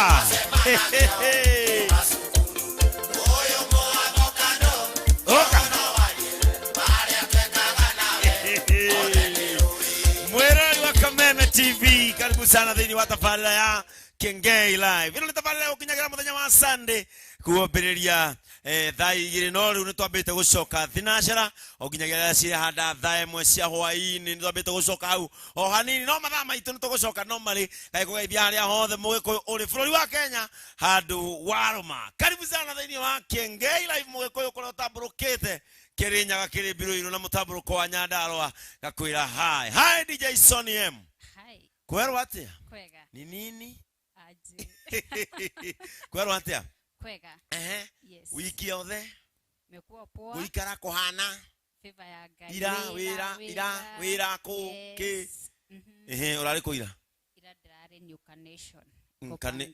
Oka. Oka. Mwirori wa Kameme TV, karibu sana thĩinĩ wa tabarĩra ya Kengei Live. Ĩno nĩ tabarĩra ĩgũkinyagĩra mũthenya wa Sunday kuambĩrĩria thaa 2, no rĩu nĩ twambĩte gũcoka thinacara o nginyagia rĩrĩa cirahanda thaa 1 cia hwaĩ-inĩ. Nĩ twambĩte gũcoka hau o hanini, no mathaa maitũ nĩ tũgũcoka normally. Kaĩ kũgeithia harĩa hothe mũgĩkũyũ ũrĩ bũrũri wa Kenya handũ warũma. Karibu sana thĩinĩ wa Kengei Live, mũgĩkũyũ kũrĩa ũtambũrũkĩte Kĩrĩnyaga, kĩrĩ Mbirũirũ na mũtambũrũko wa Nyandarũa, ngakwĩra hi hi. DJ Sonny M. Hi. Kwerwo atĩa? Kwega. Ni nini? Aje. Kwerwo atĩa? Kwega. Ehe. Yes. Wiki yothe Mekuwa poa. Gũikara kũhana? Favor ya Ngai. Ira wĩra, ira wĩra kũ kĩ? Yes. Ehe, ũrarĩ kũ ira? Ira ndĩrarĩ New Carnation.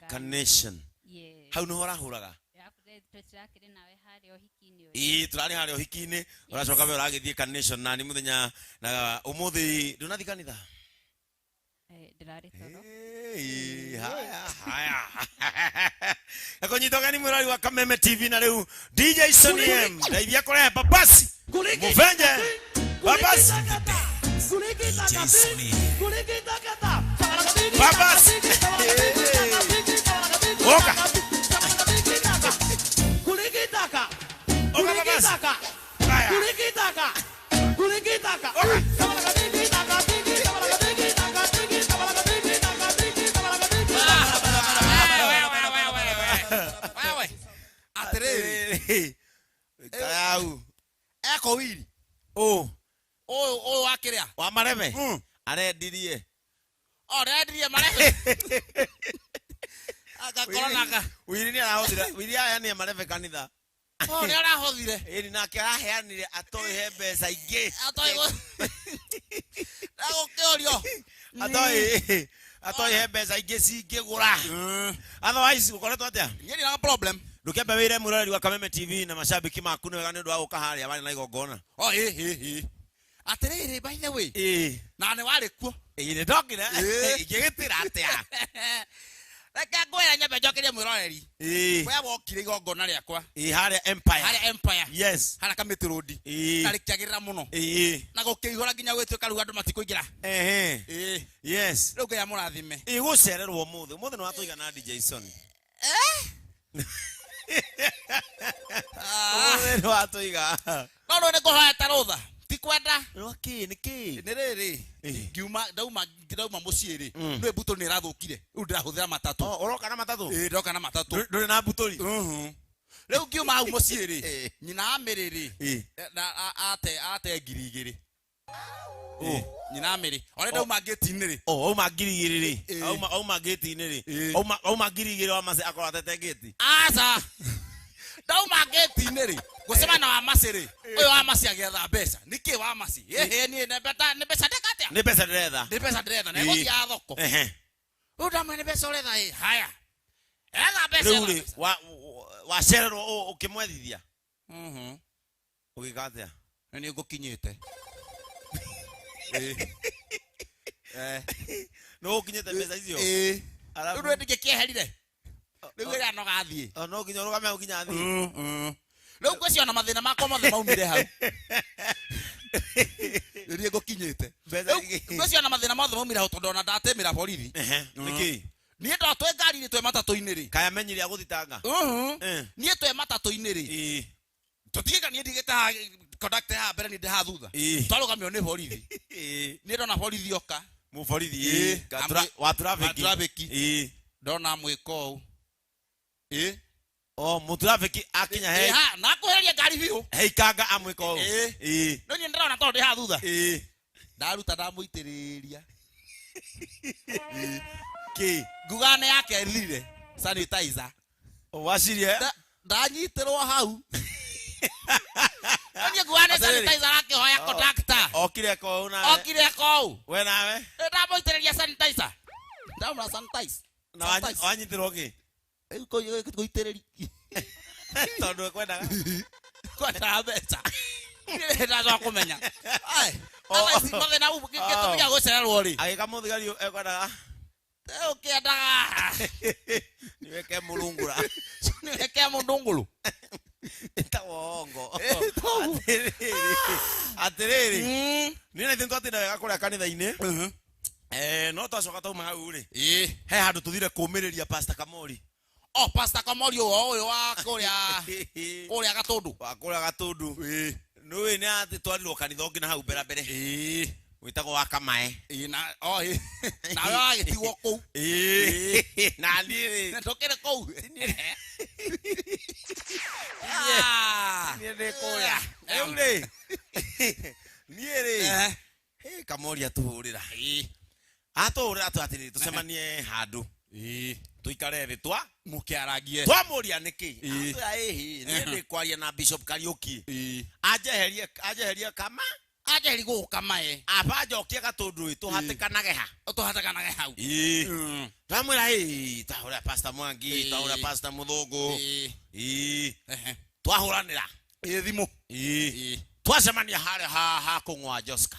Carnation. Yes. Hau nĩho ũrahũraga? Tũtirakĩrĩ nawe harĩa ũhiki-inĩ ũyũ. Ĩĩ, tũrarĩ harĩa ũhiki-inĩ, ũracoka we ũragĩthiĩ Carnation nani mũthenya na ũmũthĩ ndũnathiĩ kanitha? Ndĩrarĩ toro. Hey, haya haya, akũnyita ũgeni mwĩrori wa Kameme TV. Na rĩu DJ Sonny M, ndeithia kũrehe babasi mũbenje babasi babasi. Oka oka babasi, haya oka. Wewe atĩrĩrĩ. Karau. Eko wiri. Ũ? Ũyũ wa kĩrĩa? Wa marebe arendirie. O ndendirie marebe agakorwo naka. Wiri nĩ arahothire, wiri aheanire marebe kanitha. O nĩ arahothire. Ĩni, nake araheanire atoĩ he mbeca ingĩ. Atoĩ ndagũkĩũrio. Atoĩ he mbeca ingĩ cingĩgũra. Otherwise ũkoretwo atĩa? Niĩ ndinaga problem. Ndũkĩambe wĩre mwĩroreri wa Kameme TV na macambĩki maku nĩ wega nĩ ũndũ wa gũka harĩa warĩ na igongona. O ĩ ĩ ĩ, atĩrĩrĩ, by the way, na nĩ warĩ kuo. Ĩĩ, nĩ ndokire. Ĩĩ. Ingĩgĩtĩra atĩa? Reke ngwĩre, nyambe njokerie mwĩroreri. We wokire igongona rĩakwa. Ĩĩ, harĩa Empire. Harĩa Empire. Yes. Harĩa Kamĩtĩ Road. Na rĩkĩagĩrĩra mũno. Na gũkĩihũra nginya gwĩtuĩka rĩu andũ matikũingĩra. Ĩĩ. Yes. Rĩu Ngai amũrathime. Ĩĩ, gũcererwo ũmũthĩ, ũmũthĩ nĩ watũigana, DJ Sonny. Ũmũthĩ nĩ watũiga. No rĩu nĩ kũhoete rũtha, ti kwenda. Rwa kĩ? Nĩ kĩ? Nĩ rĩrĩ, ngiuma ndauma mũciĩ rĩ, nĩ mbutũ nĩ ĩrathũkire, rĩu ndĩrahũthĩra matatũ. Oh, ũroka na matatũ? Ĩĩ, ndoka na matatũ. Ndũrĩ na mbutũri? Rĩu ngiuma hau mũciĩ rĩ, nyina wa Mĩrĩ rĩ, na ate 2000. Ũ? Nyina wa Mĩrĩ orĩa ndauma ngĩti-inĩ rĩ. Oh, auma 2000 rĩ? Ĩĩ. Auma ngĩti-inĩ rĩ? Ĩĩ. Auma 2000 wa mace akorwo atete ngĩti. Aca, ndauma ngĩti-inĩ rĩ, ngũcemania na Wamacĩ rĩ, ũyũ Wamacĩ agĩetha mbeca nĩkĩ? Wamacĩ, ĩhĩ, niĩ nĩ mbeca, nĩ mbeca ndĩka atĩa? Nĩ mbeca ndĩretha. Nĩ mbeca ndĩretha na ĩgũthiaga thoko. Rĩu ndamwĩra, nĩ mbeca ũretha? Ĩ, haya, etha mbeca, Rĩu etha rĩ, mbeca. Wacererwo ũkĩmwethithia? Ũgĩka atĩa? Nĩ niĩ ngũkinyĩte. Nĩ ũkinyĩte mbeca icio? Ĩĩ. Arabu? Rĩu ndingĩkĩeherire rĩu ĩrĩa no gathiĩ. O, no nginya ũrũgame hau nginya athiĩ. Rĩu ngwĩciria ona mathĩna makwa mothe maumire hau, nĩ niĩ ngũkinyĩte. Mbeca Rĩu ingĩ. ngwĩciria ona mathĩna mothe maumire hau, tondũ ona ndatĩmĩra borithi. Nĩkĩ? Niĩ ndo twĩ ngari-inĩ, twĩ matatũ-inĩ rĩ. Kaya menyire agũthitanga? Niĩ twĩ matatũ-inĩ rĩ, tũtigĩka niĩ ndigĩte haha, conductor haha mbere, niĩ ndĩ haha thutha. Twarũgamio nĩ borithi. Niĩ ndona borithi oka. Mũborithi? Ĩĩ. Wa traffic? Wa traffic. Ndona mwĩko ũũ. Ĩĩ. O mũtrafiki akinya he Ĩĩ, ha, na akũhereria ngari biũ. He ikanga amwĩka ũũ? Ĩĩ. No niĩ ndĩrona tondũ ndĩ haha thutha. Ndaruta, ndamũitĩrĩria. Kĩ? Nguga nĩ yake ĩthirire sanitizer. Wacirie? Ndanyitĩrwo hau. No niĩ nguga nĩ Atĩrĩrĩ. sanitizer arakĩhoya conductor. Okire eka ũũ nawe? Okire eka ũũ. We nawe? Ndamũitĩrĩria sanitizer, ndamũra sanitize. Na Sanitize. wanyitĩrwo kĩ? Rĩu kũitĩrĩria. Tondũ ekwendaga. Kwendaga mbeca. Ndacoka kũmenya. Ai, Oh. otherwise mathĩna gĩtũmi gĩa gũcererwo rĩ. Agĩka mũthigari ekwendaga. Ũkĩendaga. Niweke mũrungura. Niweke mũndũngũrũ. Ĩtagwo ongo. Atĩrĩrĩ. Atĩrĩrĩ. Niĩ na ithuĩ twatinda wega kũrĩa kanitha-inĩ. No twacoka twauma hau rĩ. He handũ tũthire kũmĩrĩria Pastor Kamori. Oh, Pastor Kamori ũyũ wa kũrĩa kũrĩa Gatũndũ. Wa kũrĩa Gatũndũ. Nĩũĩ nĩ atĩ twarirwo kanitha ũngĩ na hau mbere mbere. Wĩtagwo wa Kamae. Na oh ĩ. Nawe wagĩtigwo kũu. Na niĩ rĩ. Ndũkĩrĩ kũu. Niĩ ndĩ kũrĩa. Rĩu rĩ. Niĩ rĩ. Kamori atũhũrĩra. Atũhũrĩra atũ atĩrĩrĩ tũcemanie handũ. Tũikare thĩ twa Mũkĩaragie. Twamũria nĩkĩ? Atwĩra ĩhĩ, niĩ ndĩ kwaria na Bishop Kariuki. Anjeherie anjeherie kama Anjeherie gũkũ Kamae. Aba njokie Gatũndũ ĩ tũhatĩkanage ha. Tũhatĩkanage hau. Twamwĩra ĩ twahũrĩra Pastor Mwangi, twahũrĩra Pastor Mũthũngũ. Twahũranĩra. Thimũ. Twacemania harĩa ha kũng'oa Joska.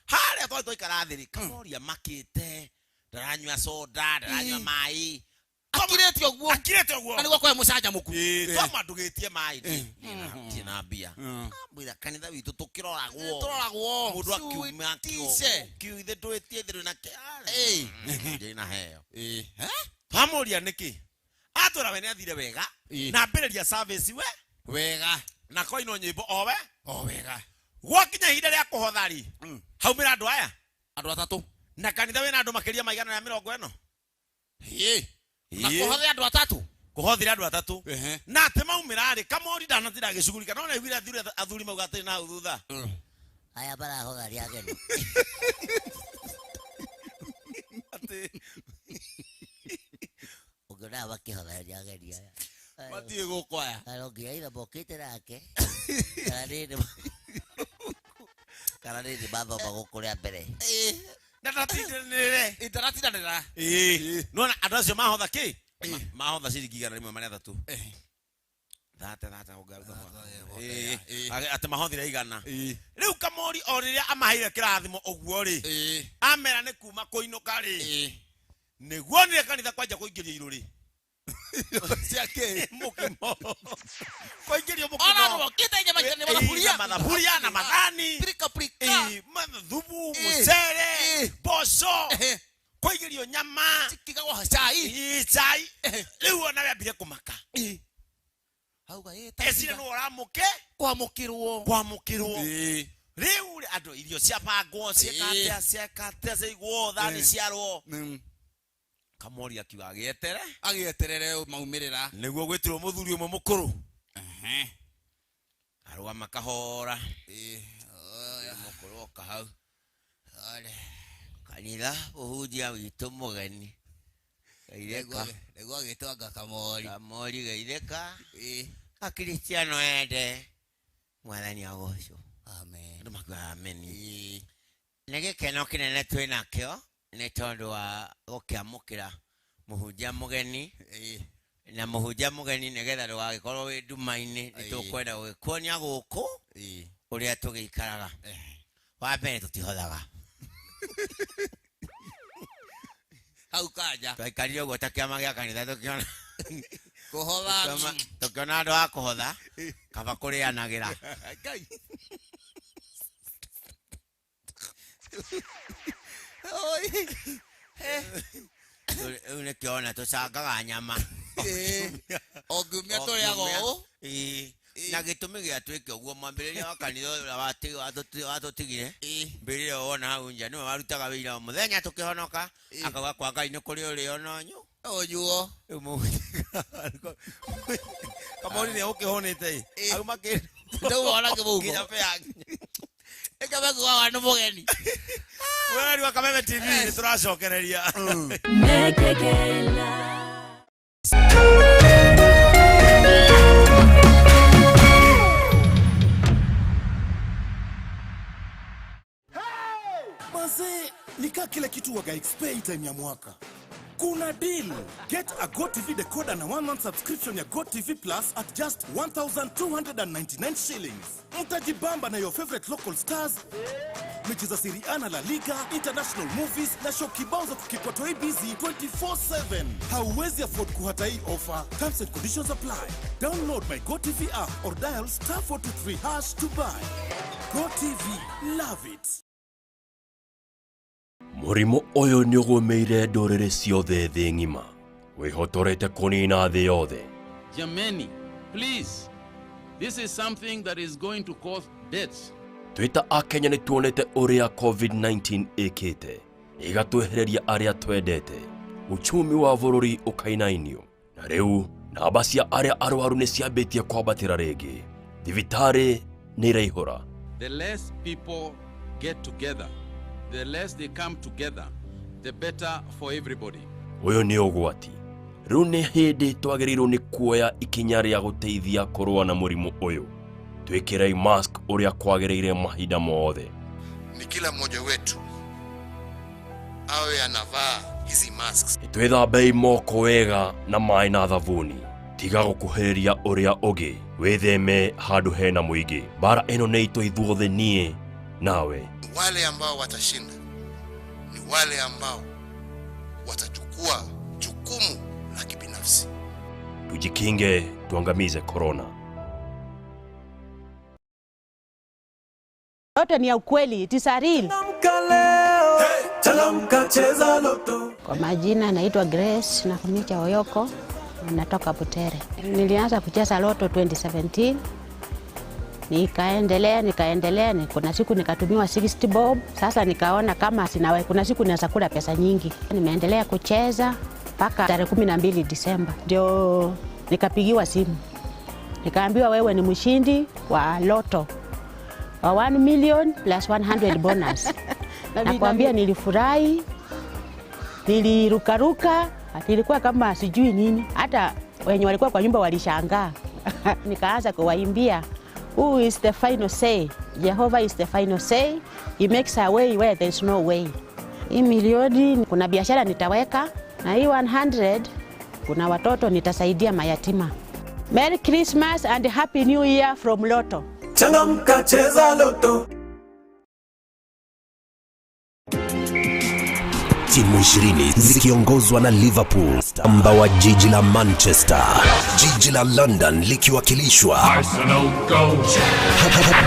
Harĩa twarĩ twaikara thĩ rĩ, Kamoria makĩte, ndaranyua soda, ndaranyua maĩ. Akirĩte ũguo. Akirĩte ũguo. Na nĩguo kũhe mũcanjamũku. Twamandũgĩtie maĩ. Ndirĩ na mbia. Ambwĩra kanitha witũ tũkĩroragwo. Tũroragwo. Mũndũ akiuma Sweet. Kiu ithe ndwĩtie ithe na kĩ. Ndĩ na heo. Twamũria nĩkĩ? Atwĩra we nĩ athire wega. Na ambĩrĩria service we. Wega. Na koinwo nyĩmbo o we. O wega. Gwakinya ihinda rĩa kũhotha rĩ. Haumĩra andũ aya. Andũ atatũ. Na kanitha wĩna andũ makĩria ma 140. Na kũhothe andũ atatũ. Kũhothire andũ atatũ. Na atĩ maumĩra rĩ, Kamori ndanatinda agĩcugurika. No nĩaiguire athuri mauga atĩrĩ na hau thutha. Aya barahotha rĩa ageni. Atĩ. Ũngĩona makĩhotha rĩa ageni aya. Matiĩ gũkũ aya. Aya nginya ithe mokĩte nake. Kana nĩ kana nĩ mathoma gũkũ rĩa mbere. Na ndatindanĩre. Ndaratindanĩra. Nĩwona andũ acio mahotha kĩ? Mahotha ciringi 100 marĩ atatũ. Thate thate ũngaruta mwaka. Atĩ mahothire 100. Rĩu Kamori o rĩrĩa amaheire kĩrathimo ũguo rĩ, amera nĩ kuma kũinũka rĩ, nĩguo onire kanitha kwanja kũingĩrio irũrĩ. Ciake. Mũkimo. Kũingĩrio mũkimo. Ona andũ mokĩte nyama nĩ mathaburia. Mathaburia na mathani. Pirika pirika. Mathubu, mũcere, mboco. Kũingĩrio nyama. Cikigagwo cai. Cai. Rĩu ona we ambire kũmaka. Auga Ecire nĩ ũramũke. Kwamũkĩrwo. Kwamũkĩrwo. Rĩu rĩ, andũ irio ciabangwo, ciĩka atĩa, ciĩka atĩa, ciaigwo, thani ciarwo. Kamori akiuga agĩetere. Agĩeterere maumĩrĩra. Nĩguo gwĩtirwo mũthuri ũmwe mũkũrũ. Arũgama kahora. Mũkũrũ oka hau. Kanitha mũhunjia witũ mũgeni. Geithĩka. Nĩguo agĩtwanga Kamori. Kamori geithĩka. Akristiano ende. Mwathani agocwo. Amen. Andũ makiuga amen. Nĩ gĩkeno kĩnene twĩ nakĩo nĩ tondũ wa gũkĩamũkĩra mũhunjia mũgeni. Na mũhunjia mũgeni nĩgetha ndũgagĩkorwo wĩ nduma-inĩ, nĩ tũkwenda gũgĩkuonia gũkũ ũrĩa tũgĩikaraga. Wa mbere tũtihothaga. Hau kanja. Twaikarire ũguo ta kĩama gĩa kanitha tũkĩona Kũhotha. Tũkĩona andũ a kũhotha, kaba kũrĩanagĩra. Ngai. Rĩu nĩkĩo tũcangaga nyama. O kiumia tũrĩaga ũũ. Na gĩtũmi gĩa twĩke ũguo mwambĩrĩria wa kanitha ũrĩa watũtigire, mbĩrĩra wona hau nja nĩwe warutaga wĩra o mũthenya tũkĩhonoka, akauga kwa Ngai nĩ kũrĩ ũrĩo na ũnyuo. Ũnyuo. Rĩu Kamori nĩ ũkĩhũnĩte ĩ. Auma kĩndũ. Ndauona kĩbungo. Nginya bea. Ĩkabe kuga wa nĩ mũgeni. Mweri wa Kameme TV nĩ tũracokereria. Mazee, nika kila kitu waga expect time ya mwaka. Kuna deal. Get a GoTV decoder na 1 month subscription ya GoTV Plus at just 1,299 shillings. Mtajibamba na your favorite local stars, Mechi za Serie A na La Liga, international movies na show kibao za kukeep watoi busy 24/7. Hauwezi afford kuhata hii offer. Terms and conditions apply. Download my GoTV app or dial *423# to buy. GoTV, love it. Mũrimũ ũyũ nĩ ũgũmĩire ndũrĩrĩ ciothe thĩ ng'ima, wĩhotorete kũnina thĩ yothe. Jameni, please, this is something that is going to cause deaths. Twĩ ta Akenya nĩ tuonete ũrĩa COVID-19 ĩkĩte, ĩgatwehereria arĩa twendete, uchumi wa bũrũri ũkainainio, na rĩu namba cia arĩa arwaru nĩ ciambĩtie kwambatĩra rĩngĩ. Thibitarĩ nĩ iraihũra. The less people get together, the less they come together, the better for everybody. Ũyũ nĩ ũgwati. Rĩu nĩ hĩndĩ twagĩrĩirwo nĩ kuoya ikinya rĩa gũteithia kũrũa na mũrimũ ũyũ. Twĩkĩrei mask ũrĩa kwagĩrĩire mahinda mothe. Ni kila mmoja wetu awe anavaa hizi masks. Twĩthambei moko wega na maĩ na thabuni. Tiga gũkuhĩrĩria ũrĩa ũngĩ. Wĩtheme handũ hena mũingĩ. Mbara ĩno nĩ itũ ithuothe, niĩ nawe. Wale ambao watashinda ni wale ambao watachukua jukumu la kibinafsi. Tujikinge, tuangamize corona. Loto ni ya ukweli, it is a real. Kwa majina naitwa Grace Nakhumicha Oyoko, natoka Butere. Nilianza kucheza Loto 2017. Nikaendelea, kuna siku nikatumiwa 60 bob. Sasa nikaona kama sina, kuna siku naweza kula pesa nyingi. Nimeendelea kucheza mpaka tarehe 12 Disemba. Ndio nikapigiwa simu. Nikaambiwa wewe ni mshindi wa Loto wa 1 million plus 100 bonus. Nakwambia nilifurahi, nilirukaruka, nilikuwa kama sijui nini. Hata wenye walikuwa kwa nyumba walishangaa. Nikaanza kuwaimbia, who is the final say? Jehovah is the final say. He makes a way where there is no way. Hii milioni kuna biashara nitaweka, na hii 100 kuna watoto nitasaidia mayatima. Merry Christmas and Happy New Year from Lotto. Changamka, cheza Lotto. Timu 20 zikiongozwa na Liverpool, amba wa jiji la Manchester, jiji la London likiwakilishwa Arsenal, go!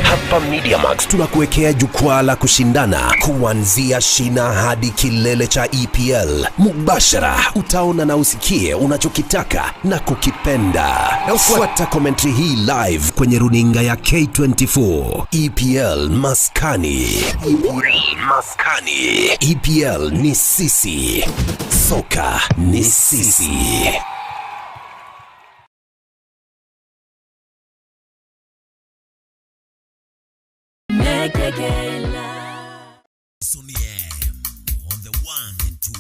Hapa MediaMax tunakuwekea jukwaa la kushindana kuanzia shina hadi kilele cha EPL. Mubashara utaona na usikie unachokitaka na kukipenda. Fuata commentary hii live kwenye runinga ya K24. EPL Maskani. EPL Maskani. EPL ni sisi. Soka ni sisi. Sony M on the 1 and 2.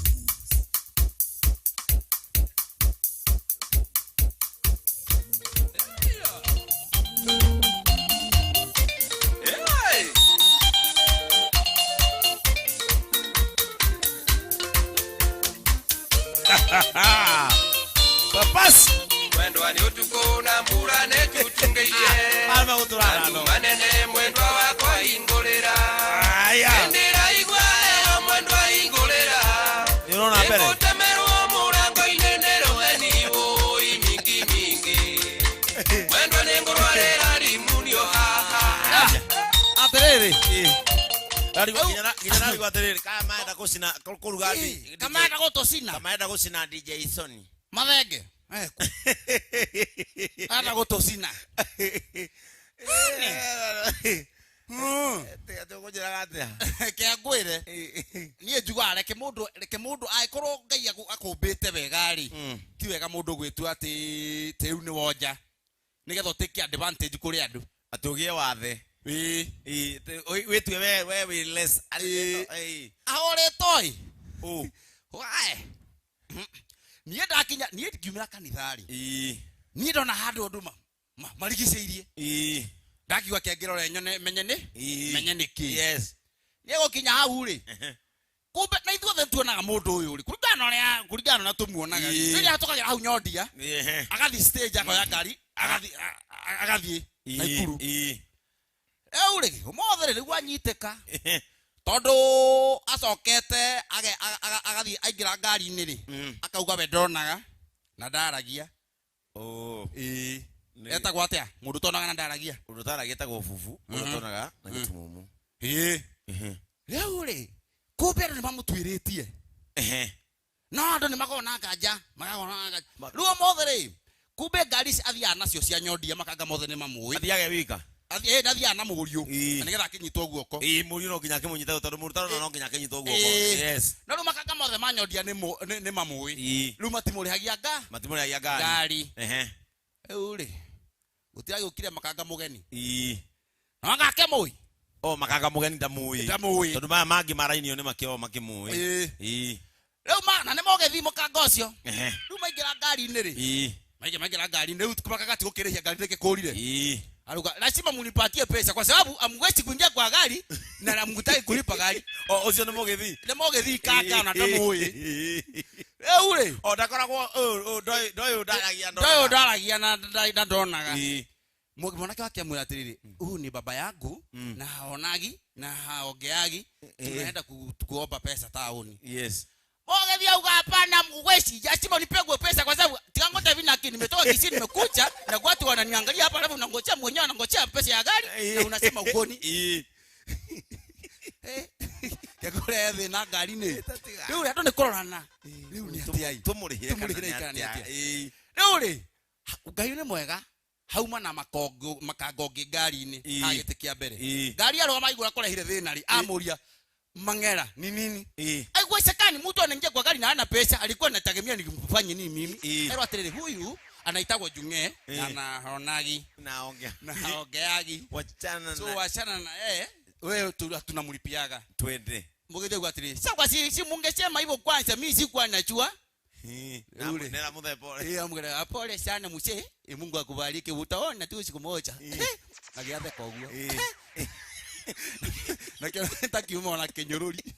Papas Mwendwa ni utuku na mbura netutungeire. Alma guturana no. Manene mwendwa wakwa ingurira. Aya. Ndira igwa ero mwendwa ingurira. Ni urona mbere. Nĩngũtemerwo mũrango-inĩ nĩ rũheni wũi mingi mingi. Mwendwa nĩngũrwarĩra rimunio haha. Atĩrĩrĩ. Nginya narigwo atĩrĩrĩ, kaya maenda gũcina kũruga Kamaenda gũtũcina. Kamaenda gũcina DJ Sony. Mathenge. Anda gũtũcina. Tũkũnjĩraga atĩa? Reke ngwĩre. Niĩ njugaga reke mũndũ angĩkorwo Ngai akũmbĩte wega rĩ, ti wega mũndũ gwĩtua atĩ rĩu nĩ wonja. Nĩgetha ũtake advantage kũrĩ andũ. Atĩ ũgĩe wathe. Ĩĩ. Wĩtue we wĩ less. Ahorĩtwo ĩ. Ũ. Wae. Niĩ ndakinya, niĩ ngiumĩra kanitha rĩ. Niĩ ndona handũ andũ marigicĩirie. Ndakiuga kĩangĩrore nyone menye nĩ? Menye nĩ kĩ. Yes. Niĩ gũkinya hau rĩ. Kumbe na ithuothe tuonaga mũndũ ũyũ rĩ. Kũringana na ũrĩa, kũringana na ũrĩa tũmuonaga. Rĩrĩa atũkagĩra hau nyondia. Agathiĩ stage akoya ngari, agathiĩ Naikuru. Rĩu rĩ, ũmũthĩ rĩ, nĩguo anyitĩka. Tondu acokete agathie aingĩra ngari-inĩ rĩ akauga we ndonaga na ndaragia. Oh. Ĩĩ. Etagwo atĩa? Mũndũ ũtonaga na ndaragia. Mũndũ ũtaragia etagwo bubu, mũndũ ũtonaga na gĩtumumu. Ĩĩ. Rĩu rĩ kumbe andũ nĩ mamũtuĩrĩtie. No andũ nĩ makoragwo na nganja, makoragwo na nganja. Rĩu ũmũthĩ rĩ kumbe ngari ici athiaga nacio cia nyondia makanga mothe nĩ mamũĩ. Athiaga wika. Athiaga na mũriũ na nĩgetha akĩnyitwo guoko. Ĩĩ mũriũ no nginya akĩmũnyite tondũ mũndũ ũtarona no nginya akĩnyitwo guoko. Yes. No rĩu makanga mothe ma nyondia nĩ mamũĩ. Rĩu matimũrĩhagia matimũrĩhagia ngari. Ngari. Rĩu rĩ gũtiragĩũkire makanga mũgeni. No anga akĩmũĩ. O makanga mũgeni ndamũĩ. Ndamũĩ. Tondũ maya mangĩ marainio nĩ makĩo makĩmũĩ. Rĩu na nĩ mogethi mũkanga ũcio. Rĩu maingĩra ngari-inĩ rĩ. Maingĩra ngari-inĩ rĩu makanga ti gũkĩrĩhia ngari rĩngĩ kũrire. Aruga lazima munipatie pesa kwa sababu amwezi kuingia kwa gari na hamtaki kulipa gari. O ucio nĩ mũgĩthi. Nĩ mũgĩthi kaka na ndamũĩ. Rĩu rĩ o ndakoragwo ndoĩ ndaragia ndoĩ ndaragia na ndonaga. Mwanake wake amwĩra atĩrĩrĩ, huyu ni baba yangu na haonagi na haongeagi, tunaenda kuomba pesa taoni. Yes. Mũgĩthi auga hapana, mwezi lazima nipegwe pesa kwa sababu tikangoja hivi na nimetoka Kisii nimekuja na watu wananiangalia hapa alafu unangojea mwenyewe anangojea pesa ya gari na unasema ugoni. Kekore thĩ na ngari-inĩ. Rĩu andũ nĩ kũrorana. Rĩu nĩ atĩa? Tũmũrĩhĩre kana nĩ atĩa? Rĩu rĩ Ngai nĩ mwega hauma na makongo makango ngĩ ngari-inĩ ha gĩtĩ kĩa mbere. Ngari arũgama aigua kũrehire thĩna rĩ amũria Mangera ni nini? Haiwezekani mtu anaingia kwa gari na hana pesa, alikuwa anategemea nikimfanye nini mimi? Ero atiriri huyu anaitagwo Jung'e na naonagi naongea na haongeagi. Wachana na so wachana na wewe tunamlipiaga. Twende. Mugende kwa atiriri. Sasa si mungesema hivyo kwanza mimi sikuwa najua. Nera muthe pole. Amugera pole sana muse. Mungu akubariki utaona tu siku moja. Na giathe koguo. Na kĩo ta kiuma ona kĩnyũrũri.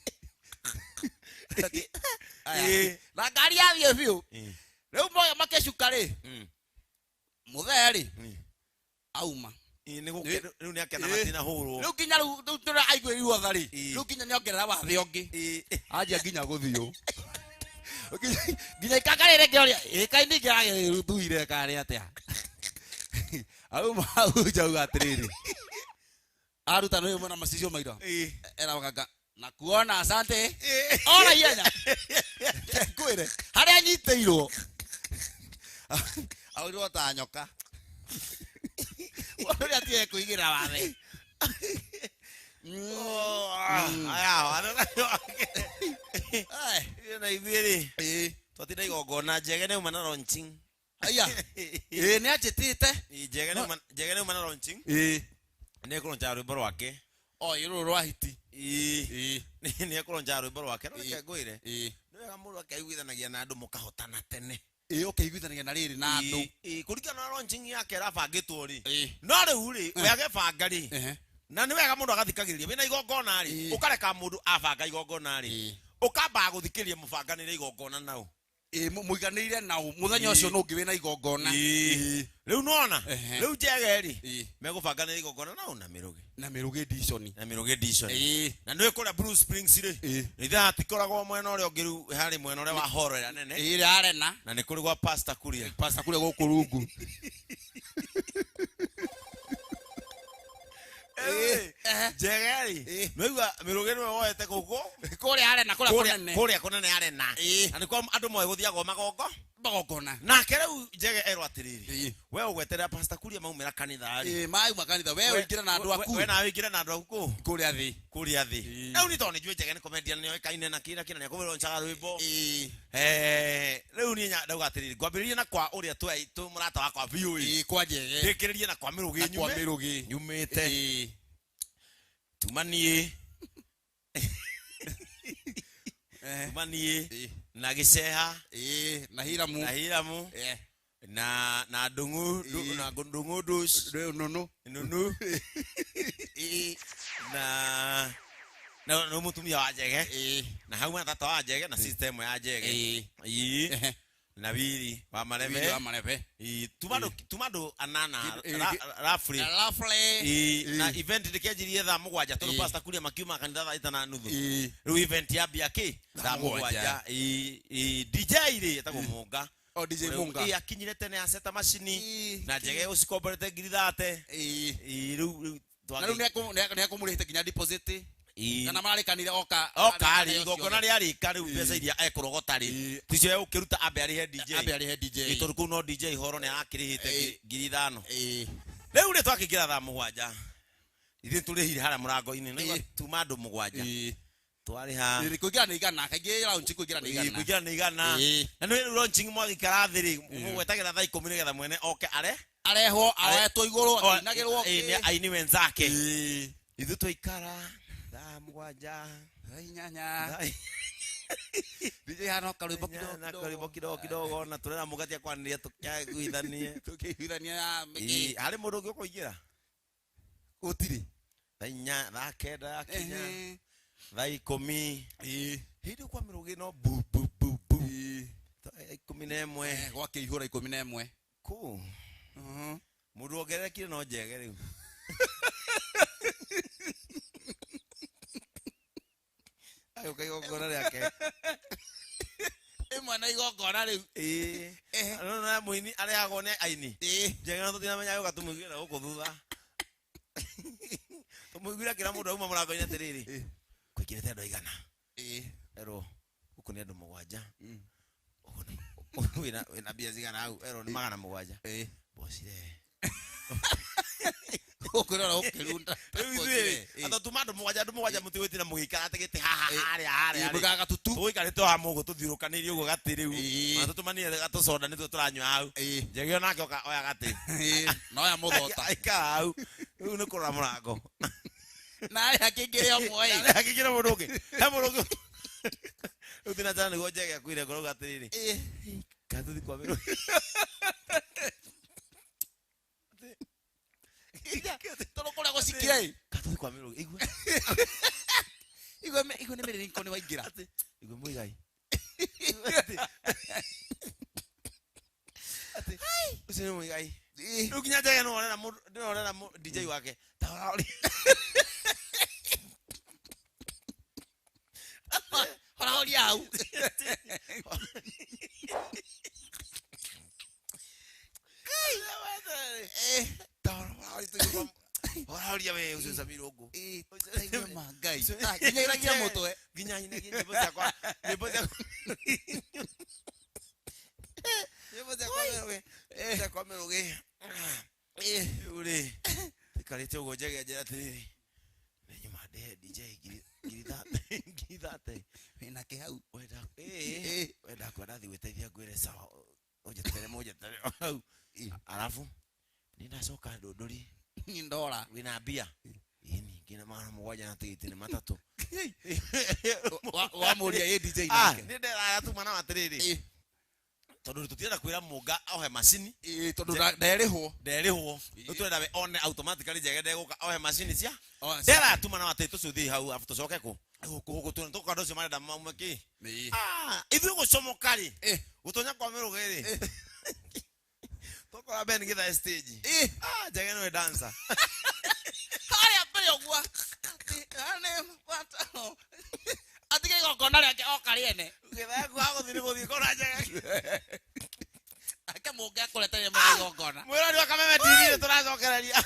Na ngari yathiĩ biũ. Rĩu moya makĩcuka rĩ. Mũthee rĩ auma. Rĩu nĩ akena matina hũrwo. Rĩu nginya rĩu tũra aiguĩrirwo tha rĩ. Rĩu nginya nĩongerera wathe ũngĩ. Anjia nginya gũthiũ. Nginya ikanga rĩrĩ ngĩoria, ĩ kaĩ ningĩ agĩthuire karĩ atĩa? Auma hau njauga atĩrĩrĩ. Aruta no mwana macicio maira. Era wakanga na kuona asante. Ora ihenya. Kwire haria nyiteirwo. Aurwo ta nyoka. Uria tie kuigira wathe. Aya, na ithuĩ rĩ. Twatinda igongona Njege nĩ uma na launching. Aya. Nĩ anjĩtĩte. Njege nĩ uma na launching. Nĩ ekũronja rwĩmbo rwake. O rũrũ rwa hiti. Nĩ ekũronja rwĩmbo rwake. No reke ngwĩre. Nĩ wega mũndũ akeiguithanagia na andũ mũkahotana tene. Ũkeiguithanagia na rĩrĩ na andũ. Kũringana na launching yake ĩrabangĩtwo rĩ. No rĩu rĩ, we agĩbanga rĩ. Na nĩ wega mũndũ agathikagĩrĩria. Wĩna igongona rĩ, ũkareka mũndũ abanga igongona rĩ. Ũkambaga gũthikĩrĩria mũbanganĩre igongona nao. Mũiganĩire nao mũthenya ũcio no ũngĩ wĩna igongona. Rĩu nona rĩu Njege rĩ megũbanganĩra igongona nao na Mĩrũgĩ. Na Mĩrũgĩ edition. Na Mĩrũgĩ edition. Na nĩ kũrĩa Blue Springs rĩ. Ithe hatikoragwo mwena ũrĩa ũngĩ rĩu harĩ mwena ũrĩa wa horo ĩrĩa nene. Ĩrĩa arena. Na nĩ kũrĩ gwa Pastor Kuria. Pastor Kuria gũkũ rungu. Njege rĩ nĩwaigua Mĩrũgĩ nĩwe woete gũkũ kũrĩa arena kũrĩa kũnene. Kũrĩa kũnene arena. Na nĩkuo andũ moĩ gũthiagwo magongona. Nake rĩu Njege erwo atĩrĩrĩ, we ũgweterera Pastor Kuria maumĩra kanitha rĩ. Mauma kanitha we ũingĩre na andũ aku. We nawe ũingĩre na andũ aku kũ? Kũrĩa thĩ. Kũrĩa thĩ. Rĩu nĩ tondũ nĩnjũĩ Njege nĩ comedian nĩoĩkaine na kĩna kĩna nĩekũroncaga rwĩmbo. Rĩu niĩ ndauga atĩrĩrĩ, ngwambĩrĩrie na kwa ũrĩa twĩ mũrata wakwa biũ. Kwa Njege. Ndĩkĩrĩrie na kwa Mĩrũgĩ Na kwa Mĩrũgĩ. Nyumĩte. Tuma niĩ. Tuma niĩ na Gĩceha. Na Hiramu. Na Hiramu. Na Ndung'u, na Ndung'u dus. Nunu. Nunu. Na na mũtumia wa Njege. Na hau na tata wa Njege na system ya Njege. Na Wili wa Marebe. Wili wa Marebe. Ii, tuma andũ anana Roughly. Ii, na event ndĩkĩanjirie thaa 7 tondũ pastor kuria makiuma kanitha thaa 6:30. Rĩu event yambia kĩ? Thaa 7. Ii, DJ rĩ etagwo Mũnga. O DJ Munga. Ii, akinyire tene aceta macini na njege ũcikomborete 30,000. Ii, rĩu Na rĩu nĩekũmũrĩhĩte nginya deposit. Kana mararĩkanire oka oka rĩ igongona rĩarĩka rĩu mbeca iria ekũrogota rĩ ticio egũkĩruta ambe arĩhe DJ. Ambe arĩhe DJ. Ĩ, tondũ kũu no DJ horo nĩ arakĩrĩhĩte 5,000. Rĩu rĩ twakĩingĩra thaa 7 ithuĩ tũrĩhire harĩa mũrango-inĩ nĩ tuma andũ 7 twarĩha. Kũingĩra nĩ 100 kaingĩ lounge kũingĩra nĩ 100. Kũingĩra nĩ 100. Na nĩ rĩu launching mwagĩikara thĩ rĩ mũgwetagĩra thaa 10 nĩgetha mwene oke are arehwo aretwo igũrũ akĩinagĩrwo. Nĩ aini wenzake. Ithuĩ twaikara thaa 7 thaa 8 DJ hano karwĩmbo kidogo na karwĩmbo kidogo kidogo na tũrera mũgatia kwanĩria tũkĩiguithanie tũkĩiguithania. Ii, harĩ mũndũ ũngĩ ũkũingĩra gũtirĩ. Thaa 8 thaa 9 yakinya thaa 10 hĩndĩ kwa mĩrũgĩ no bu bu bu bu thaa 11 gwakĩihũra 11 kũ mũndũ wongererekire no njege rĩu. Agĩũka igongona rĩake ĩmwe na igongona rĩu. Ĩĩ, no mũini arehagwo nĩ aini njege no tũtinamenya agĩũka tũmũiguĩra gũkũ thutha tũmũiguĩra kĩra mũndũ auma mũrango-inĩ atĩrĩrĩ kũingĩrĩte andũ aigana erwo gũkũ nĩ andũ 7 wĩna mbia cigana hau erwo nĩ 700 bocire gũkũrora ũkĩrunda. Rĩu ithuĩ atũ tuma andũ 7 andũ 7 mũtigwĩtina mũgĩikara atĩ gĩtĩ haha harĩa harĩa mũgĩikara gatutu tũgũikarĩte o hamwe ũguo tũthiũrũkanĩirie ũguo gatĩ rĩu ona tũtũmanire gatũconda nĩtuo tũranyua hau njege onake oka oya gatĩ noya mũthota aikara hau rĩu nĩ kũrora mũrango na arĩa akĩingĩre ũmwe ĩ akĩingĩre mũndũ ũngĩ he mũndũ ũngĩ rĩu thina jana nĩguo njege akuire ngoro atĩrĩrĩ katũthi kwa mĩrũ tondũ kũrĩa gũcikire ĩ katũthi kwa mĩrũ igua igua igua nĩ mĩrĩringo nĩ waingĩra igua mũigai ũcio nĩ mũigai rĩu nginya njege nĩworera DJ wake ta ũrahoria horahoria hau horahoria we ũcio Samir ũngũ Ngai nginya iragia mũtwe nginya nyinagia nyĩmbo ciakwa nyĩmbo ciakwa nyĩmbo ciakwa mĩrũgĩ ciakwa mĩrũgĩ rĩu rĩ ikarĩte ũguo njege njĩra atĩrĩrĩ nĩ nyuma ndĩhe DJ 30,000 wĩna kĩ hau wenda kwenda thiĩ gwĩteithia ngwĩre sawa ũnjeterere mũnjeterere o hau arabu nĩ ndacoka ndũndũri ndora wĩna mbia ĩni nginya 700 na tigiti nĩ 3 wamũria ĩ DJ nake nĩ nderaya tuma na atĩrĩrĩ tondũ tũtirenda kwĩra Mũnga ohe macini tondũ nderĩhwo rĩu tũrenda we one automatically njege ndegũka ohe macini cia nderaya tuma na atĩrĩ tũcũthiĩ hau arabu tũcoke kũ gũkũ tũka andũ acio marenda maume kĩ ithuĩ gũcomoka rĩ gũtonya kwa mĩrũgĩ rĩ tũkora Ben gĩthae stage njege nĩwe dancer harĩa mbere ũguo atige igongona rĩake oka rĩene gĩthae kuga gũthiĩ nĩ gũthiĩ kona njege ake Mũnga ekũreteire mwene igongona mwĩrori wa Kameme TV nĩ tũracokereria.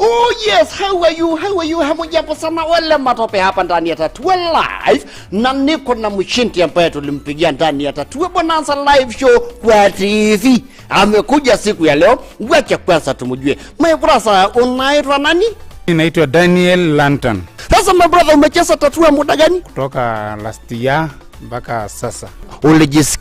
Oh yes, how are you? How are you? Hamujambo sana wale matope hapa ndani ya Tatua Live, na niko na mshindi ambaye tulimpigia ndani ya Tatua Bonanza Live Show kwa TV. Amekuja siku ya leo, wacha kwanza tumjue. My brother, unaitwa nani? Naitwa Daniel Lanton. Sasa my brother, umecheza Tatua muda gani? Kutoka last year mpaka sasa. Ulijisikia